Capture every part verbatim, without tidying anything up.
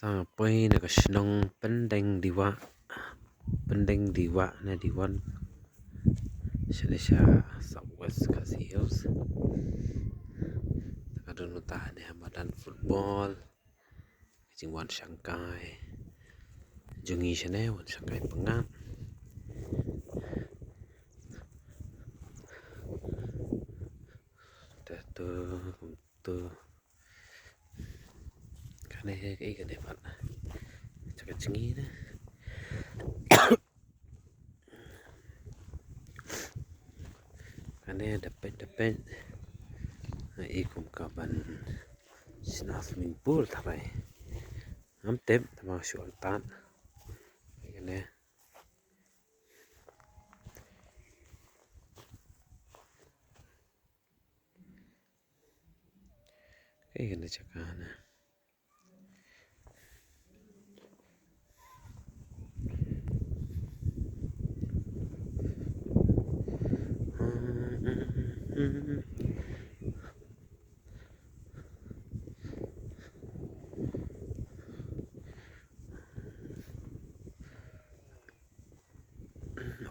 Tang poi na ka shnong Pendeng Diwa. Pendeng Diwa ne Diwan. Shane sha South West Khasi Hills. Ka don uta ne ha madan football. Jingwan shangkai. Jong ngi shane wan shangkai pyngngad. Te tu, tu. Kane kaei kane pat. Jaka jngi ne. Kane da peit da peit. Nga i kum ka ban shna swimming pool tharai. Ngam tip tang ba shu ong tad. Kane. Kaei kane jaka ne.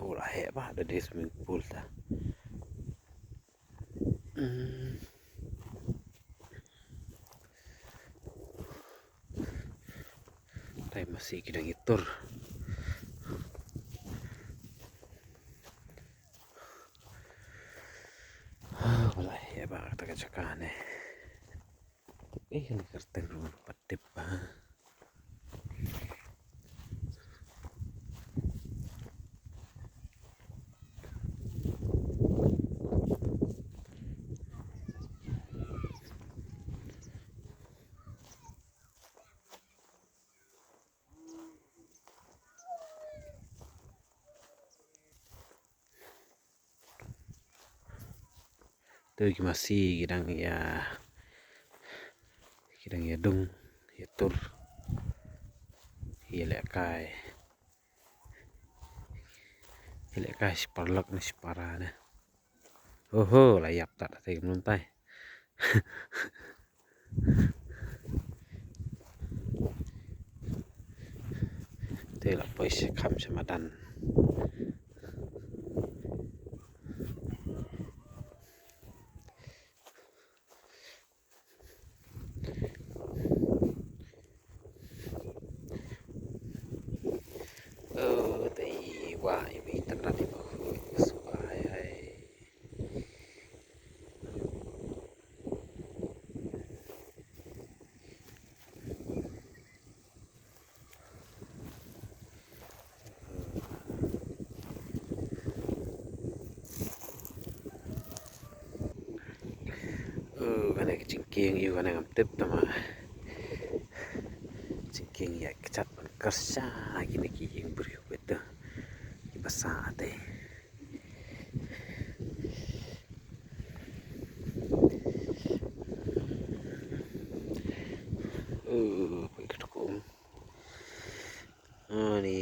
Ula heh ba da dei swimming pool ta. Hmm. Tai masi ki dang ïa tur. Ula heh ba kata ka jaka ne. Eh, kane kyrteng ruh pat tip ba. Tu ki masi ki dang ïa, ki dang ïa dung, ïa tur, ïa lehkai, ïa lehkai shi paralok ne shi para ne. Oho, la ïap tad te ki mluntai. Te la poi sha kham sha madan. Oh, te i wa i wi tang rat i ba hu i ba su ba hai hai. Uh, kane ka jingkieng ïa kane ngam tip tama. Jingkieng ïa ka jat ban kyrsha kine ki ïing briew bad ki basa te. Uh, peit ka tukum. Ah, ni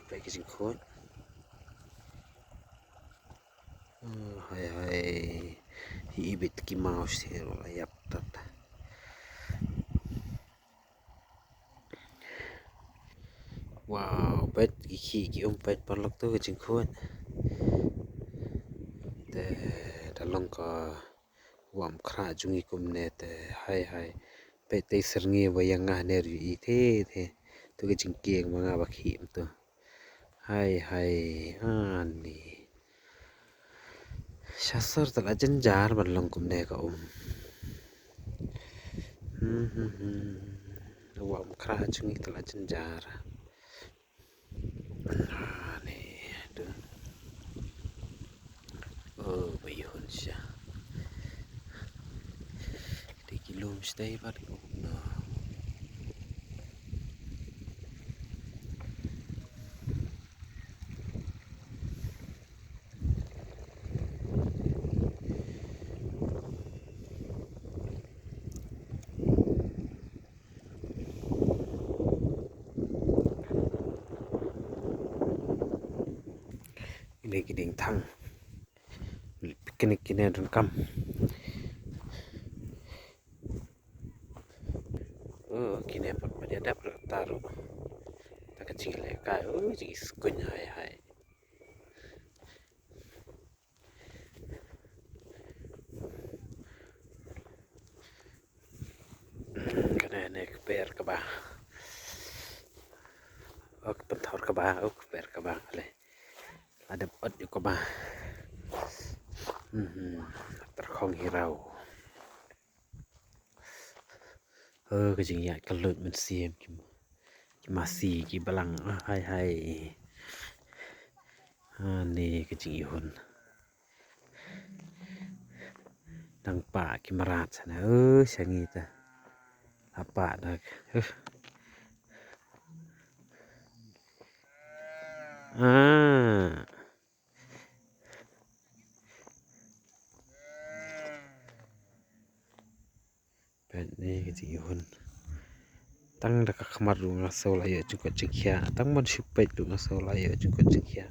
peit ka jingkhuid. Uh, hai hai. Hi ibit ki mouse hi ruh la ïap tad. Wow, peit ki khih ki um peit paralok tu ka jingkhuid. Te da long ka wah mkhrah jong ngi kumne te hai hai. Peit te syrngi ba ïa nga ne ruh i te te. Tu ka jingkieng ba nga ba khih tu. Hai hai ani. Shasar tala jynjar ban long kumne ka um. Hmm, hmm, hmm. Wah mkhrah jong ngi tala jynjar. Ani tu. Oh, ba ïoh sha. Te ki lum sha tai pat ki um no. Kine ki diengthang. Picnic kine donkam. Oh, kine pat pat Ïa dep ruh ta ruh. Ta ka jingïalehkai, u jingïaskuiñ hai hai. Kane ne ka per kaba. Ok, pynthor kaba, ok, per kaba, le. La dep ot ïa kaba. Mhm. Tyrkhong hi raw. Eh, ka jingïaid ka lut mynsiem ki, ki masi ki balang, ah, hai hai. Ah, ne ka jingïuhun. Dang pah ki mrad sana, eh, sha ngi ta. La pah dak. Eh. Ah. Peit ne ka jingïuhun. Tang da ka khmat ruh nga sngew la ïoh jingkoit jingkhiah. Tang ban shu peit ruh nga sngew la ïoh jingkoit jingkhiah.